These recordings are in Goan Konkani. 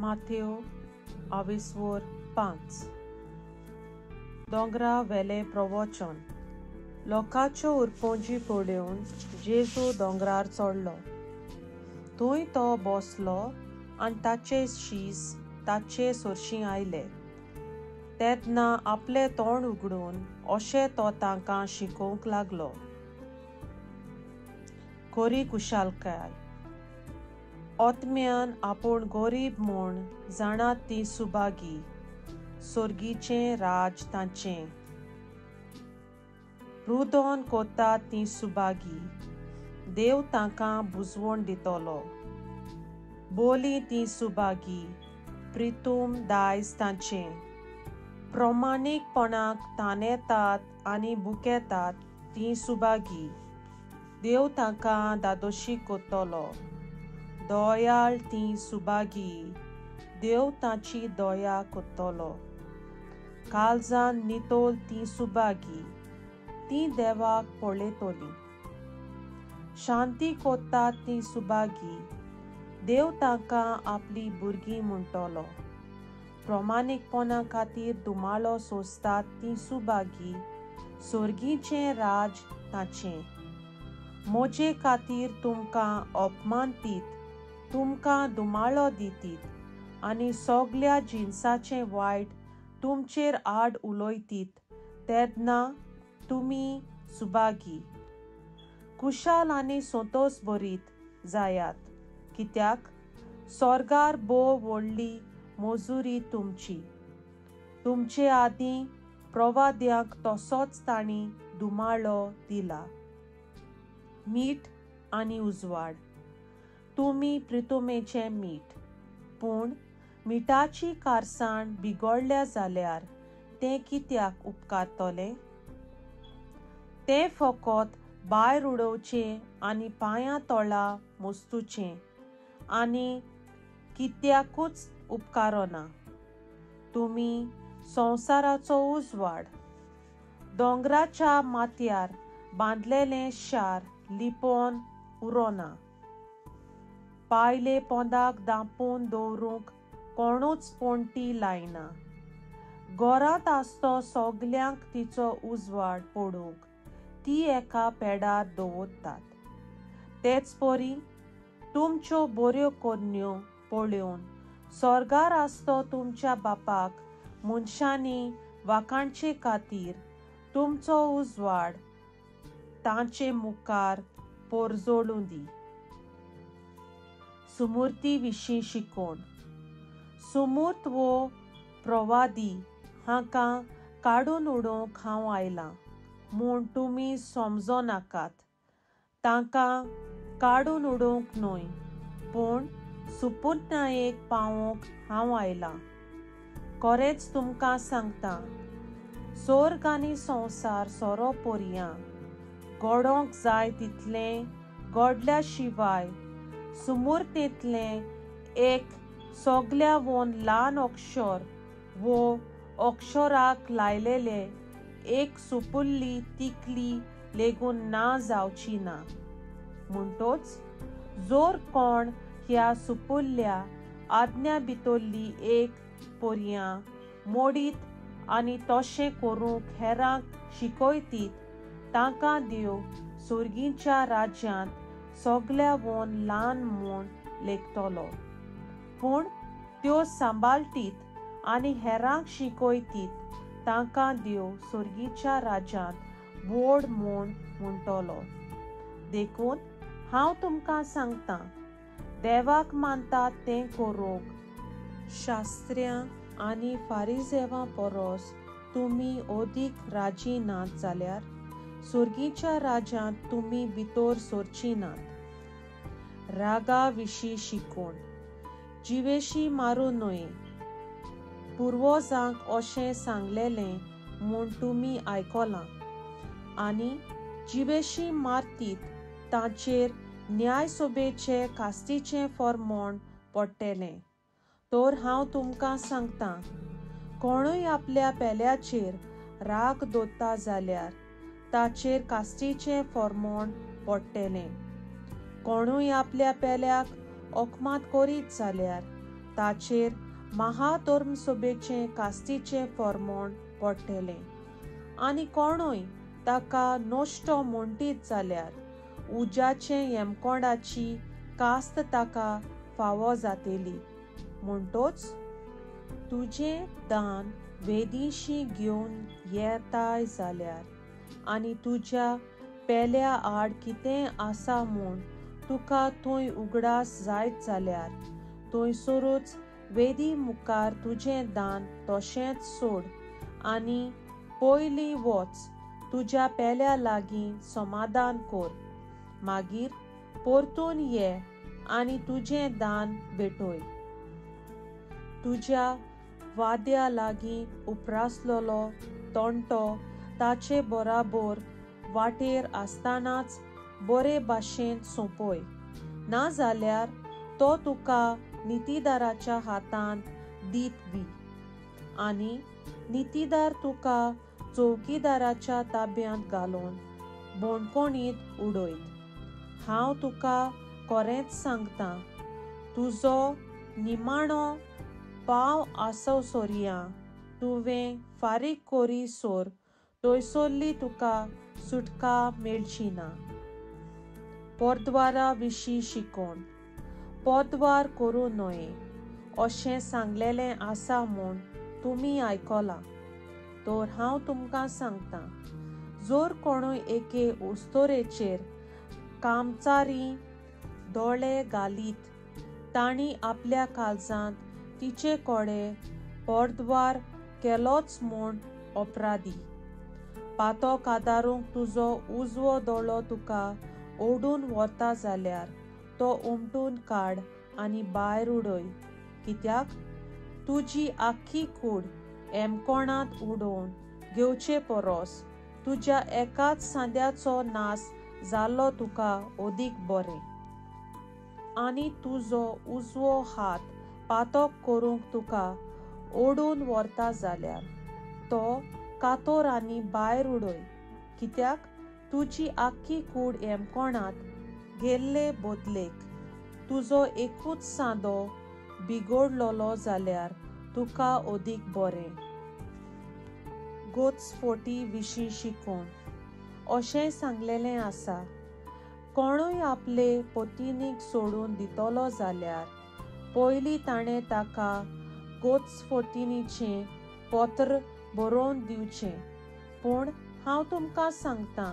माथेव आविस्वोर 5. दोंगरा वेलें प्रवचन. लोकांच्यो उरपोंजी पळोवन जेजू दोंगरार चडलो. थंय तो बसलो आनी ताचे शीस ताचे सरशीं आयले. तेन्ना आपलें तोंड उगडून अशें तो तांकां शिकोवंक लागलो. खरी कुशालकाय. आत्म्यान आपूण गरीब म्हूण जाणात तीं सुभागी, सर्गीचें राज तांचें. रुदन कोता तीं सुभागी, देव तांकां बुजवण दितलो. बोली तीं सुभागी, प्रितूम दायज तांचें. प्रमाणीकपणाक तानेतात आनी भुकेतात तीं सुभागी, देव तांकां दादोशी कोत्तलो. दयाळ तीं सुभागी, देव तांची दया कोत्तलो. काळजान नितोल तीं सुभागी, तीं देवाक पळयतलीं. शांती कोत्तात तीं सुभागी, देव तांकां आपली भुरगीं म्हणटलो. प्रमाणीकपणा खातीर धुमाळो सोंसतात तीं सुभागी, सर्गीचें राज तांचें. म्हजे खातीर तुमकां अपमानतीत, तुमकां धुमाळो दितीत आनी सगल्या जिनसाचें वायट तुमचेर आड उलयतीत तेन्ना तुमी सुभागी. कुशाल आनी संतोश भरीत जायात, कित्याक स्वर्गार भोव व्हडली मजुरी तुमची. तुमचे आदीं प्रवाद्यांक तसोच तांणी धुमाळो दिला. मीठ आनी उजवाड. तुमी प्रितुमेचें मीठ, पूण मिठाची कारसाण बिगडल्या जाल्यार तें कित्याक उपकारतलें? तें फकत भायर उडोवचें आनी पांयां तोळा मोस्तुचें आनी कित्याकूच उपकारना. तुमी संवसाराचो उजवाड. दोंगराच्या माथ्यार बांदलेलें शार लिपोवन उरोना. पायले पोंदाक दांपून दवरूंक कोणूच पोंटी लायना. घरांत आसतो सगल्यांक तिचो उजवाड पडूंक ती एका पेडार दवरतात. तेच परी तुमच्यो बऱ्यो करण्यो पळोवन स्वर्गार आसतो तुमच्या बापाक मनशांनी वाखाणचे खातीर तुमचो उजवाड तांचे मुखार पोरजोळूं दी. सुमूर्ती विशीं शिकोवण. सुमूर्त वो प्रवादी हांकां काडून उडोवंक हांव आयलां म्हूण तुमी समजो नाकात. तांकां काडून उडोवंक न्हय, पूण सुपुर्णायेक पावोवंक हांव आयलां. खरेंच तुमकां सांगता, स्वर्ग आनी संवसार सोरो पोरयां घडोवंक जाय तितलें घडल्या शिवाय सुमुर्तेंतलें एक सगल्या वोन ल्हान अक्षर वो अक्षराक लायलेलें एक सुपुल्ली तिकली लेगून ना जावची ना. म्हणटोच जोर कोण ह्या सुपुल्ल्या आज्ञा भितरली एक पोरयां मोडीत आनी तशें करूंक हेरांक शिकयतीत तांकां देव सर्गीच्या राज्यांत सगल्या वोन ल्हान म्हूण लेखतलो. पूण त्यो सांबाळटीत आनी हेरांक शिकयतीत तांकां देव सर्गीच्या राज्यांत व्हड म्हूण म्हणटलो. देखून हांव तुमकां सांगतां, देवाक मानतात तें करूंक शास्त्र्यां आनी फारिजेवां परस तुमी अदीक राजी नात जाल्यार सर्गीच्या राज्यांत तुमी भितर सरची नात. रागा विशीं शिकोवण. जिवेशी मारूं न्हय. पुर्वजांक अशें सांगलेलें म्हूण तुमी आयकलां आनी जिवेशी मारतीत तांचेर न्यायसभेचें कास्तीचें फॉर्मोण पडटलें. तर हांव तुमकां सांगतां, कोणूय आपल्या पेल्याचेर राग दवरता जाल्यार ताचेर कास्तीचें फॉर्मोण पडटलें. कोणूय आपल्या पेल्याक अकमात करीत जाल्यार ताचेर महाधर्मसभेचें कास्तीचें फॉर्मोण पडटलें. आनी कोणूय ताका नश्टो म्हणटीत जाल्यार उज्याचें येमकोंडाची कास्त ताका फावो जातेली. म्हणटोच तुजें दान वेदीशी घेवन येताय जाल्यार आनी तुज्या पेल्या आड कितें आसा म्हूण तुका थंय उगडास जायत जाल्यार थंयसरूच वेदी मुखार तुजें दान तशेंच सोड आनी पयलीं वच तुज्या पेल्या लागीं समाधान कर, मागीर परतून ये आनी तुजें दान भेटय. तुज्या वाद्या लागीं उप्रासलेलो तंटो ताचे बराबर वाटेर आसतनाच बरे भाशेन सोंपय, नाजाल्यार तो तुका नितीदाराच्या हातांत दीत बी आनी नितीदार तुका चौकीदाराच्या ताब्यांत घालून बोणकोणीत उडयत. हांव तुका खरेंच सांगता, तुजो निमाणो पाव आसो सोरया तुवें फारीक कोरी सोर थंयसरली तुका सुटका मेळची ना. पोरद्वारा विशीं शिकोवन. पोरद्वार करूं न्हय अशें सांगलेलें आसा म्हूण तुमी आयकलां. तर हांव तुमकां सांगता, जर कोणूय एके उस्तोरेचेर कामचारी दोळे घालीत तांणी आपल्या काळजांत तिचे कडेन पोरद्वार केलोच म्हूण अपराधी. पातक आदारूंक तुजो उजवो दोळो तुका ओडून व्हरता जाल्यार तो उमटून काड आनी भायर उडय, कित्याक तुजी आख्खी कूड एमकोणांत उडोवन घेवचे परस तुज्या एकाच सांद्याचो नास जाल्लो तुका अदीक बरें. आनी तुजो उजवो हात पातक करूंक तुका ओडून व्हरता जाल्यार तो कातोर आनी भायर उडय, कित्याक तुजी आख्खी कूड एमकोणांत गेल्ले बदलेक तुजो एकूच सांदो बिगोडलोलो जाल्यार तुका अदीक बरें. गोचफोटी विशीं शिकोवन. अशें सांगलेलें आसा, कोणूय आपले पतिनीक सोडून दितलो जाल्यार पयलीं ताणें ताका गोचफोटिनीचें पत्र बरोवन दिवचें. पूण हांव तुमकां सांगता,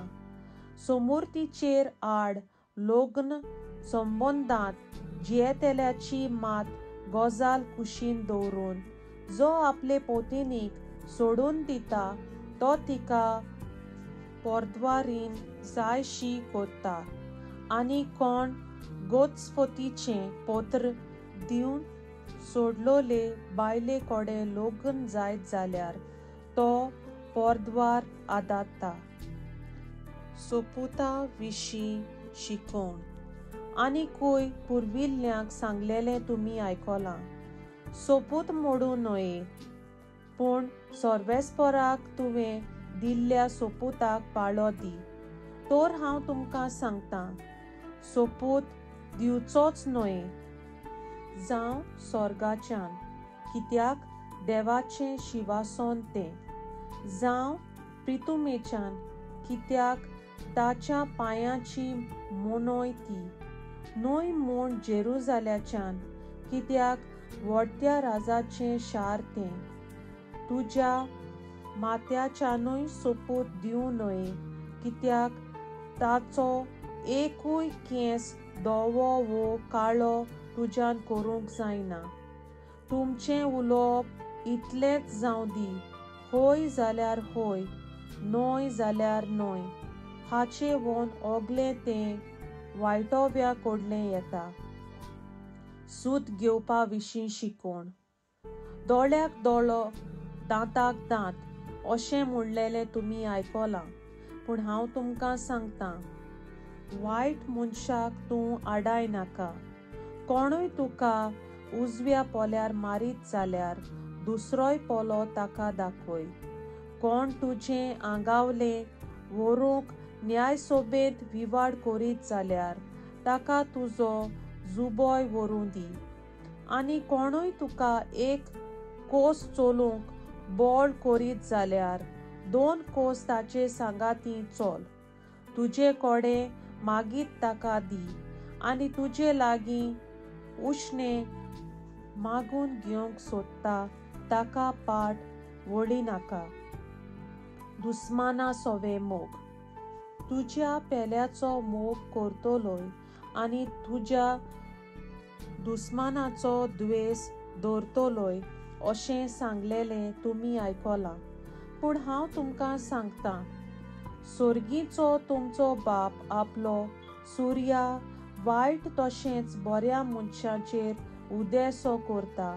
सोमुर्तीचेर आड लग्न संबंदांत जियेतल्याची मात गजाल कुशीन दवरून जो आपले पतिनीक सोडून दिता तो तिका पोरद्वारीन जायशी करता. आनी कोण गोचफोतीचें पत्र दिवन सोडलोले बायले कडेन लग्न जायत जाल्यार तो पोरद्वार आदारता. सोपुता विशीं शिकोवन. आनीकूय पुर्विल्ल्यांक सांगलेलें तुमी आयकलां, सोपूत मोडूं न्हय, पूण सर्वेस्पराक तुवें दिल्ल्या सोपुताक पाळो दी. तर हांव तुमकां सांगता, सोपूत दिवचोच न्हय, जावं स्वर्गाच्यान, कित्याक देवाचें शिवासन तें, जावं प्रितुमेच्यान, कित्याक ताच्या पांयाची मोनोय ती, न्हय म्हूण जेरुजाल्याच्यान, कित्याक व्हडत्या राजाचें शार तें. तुज्या माथ्याच्यानूय सोपूत दिवं न्हय, कित्याक ताचो एकूय केंस धवो वो काळो तुज्यान करूंक जायना. तुमचें उलोवप इतलेंच जावं दी, हय जाल्यार हय, न्हय जाल्यार न्हय. हाचे वोन ओगलें तें वायटोव्या कडलें येता. सूत घेवपा विशीं शिकोवन. दोळ्याक दोळो दांताक दांत अशें म्हणलेलें तुमी आयकलां, पूण हांव तुमकां सांगता, वायट मनशाक तूं आडाय नाका. कोणूय तुका उजव्या पोल्यार मारीत जाल्यार दुसरोय पोलो ताका दाखय. कोण तुजें आंगावलें व्हरूंक न्यायसभेंत विवाड करीत जाल्यार ताका तुजो जुबोय व्हरूं दी. आनी कोणूय तुका एक कोस चलूंक बोळ करीत जाल्यार 2 कोस ताचे सांगाती चल. तुजे कोडे मागीत ताका दी आनी तुजे लागीं उश्णें मागून घेवंक सोदता ताका पाट वळी नाका. दुस्माना सोवे मोग. तुज्या पेल्याचो मोग करतलोय आनी तुज्या दुस्मानाचो द्वेस दवरतलोय अशें सांगलेलें तुमी आयकलां. पूण हांव तुमकां सांगतां, सोर्गीचो तुमचो बाप आपलो सुर्या वायट तशेंच बऱ्या मनशाचेर उदेसो करता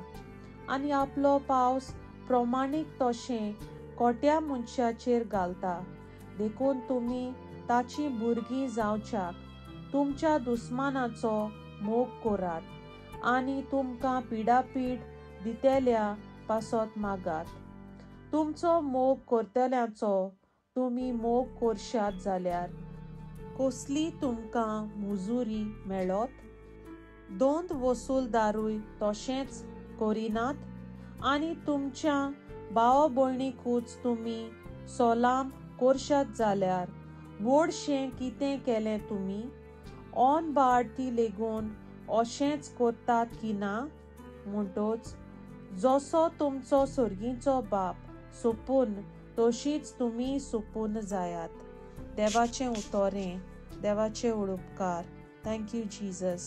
आनी आपलो पावस प्रमाणीक तशें कोट्या मनशाचेर घालता. देखून तुमी ताची भुरगीं जावच्याक तुमच्या दुस्मानाचो मोग करात आनी तुमकां पिडापीड दितेल्या पासत मागात. तुमचो मोग करतल्यांचो तुमी मोग करशात जाल्यार कसली तुमकां मुजुरी मेळत? 2 वसूलदारूय तशेंच करिनात? आनी तुमच्या भाव भयणीकूच तुमी सोलाम करशात जाल्यार व्हडशें कितें केलें तुमी? ऑन बाळती लेगून अशेंच करतात की ना? म्हणटोच जसो तुमचो सोर्गीचो बाप सोपून तशीच तुमी सोपून जायात. देवाचें उतोरें, देवाचे उपकार. Thank you Jesus.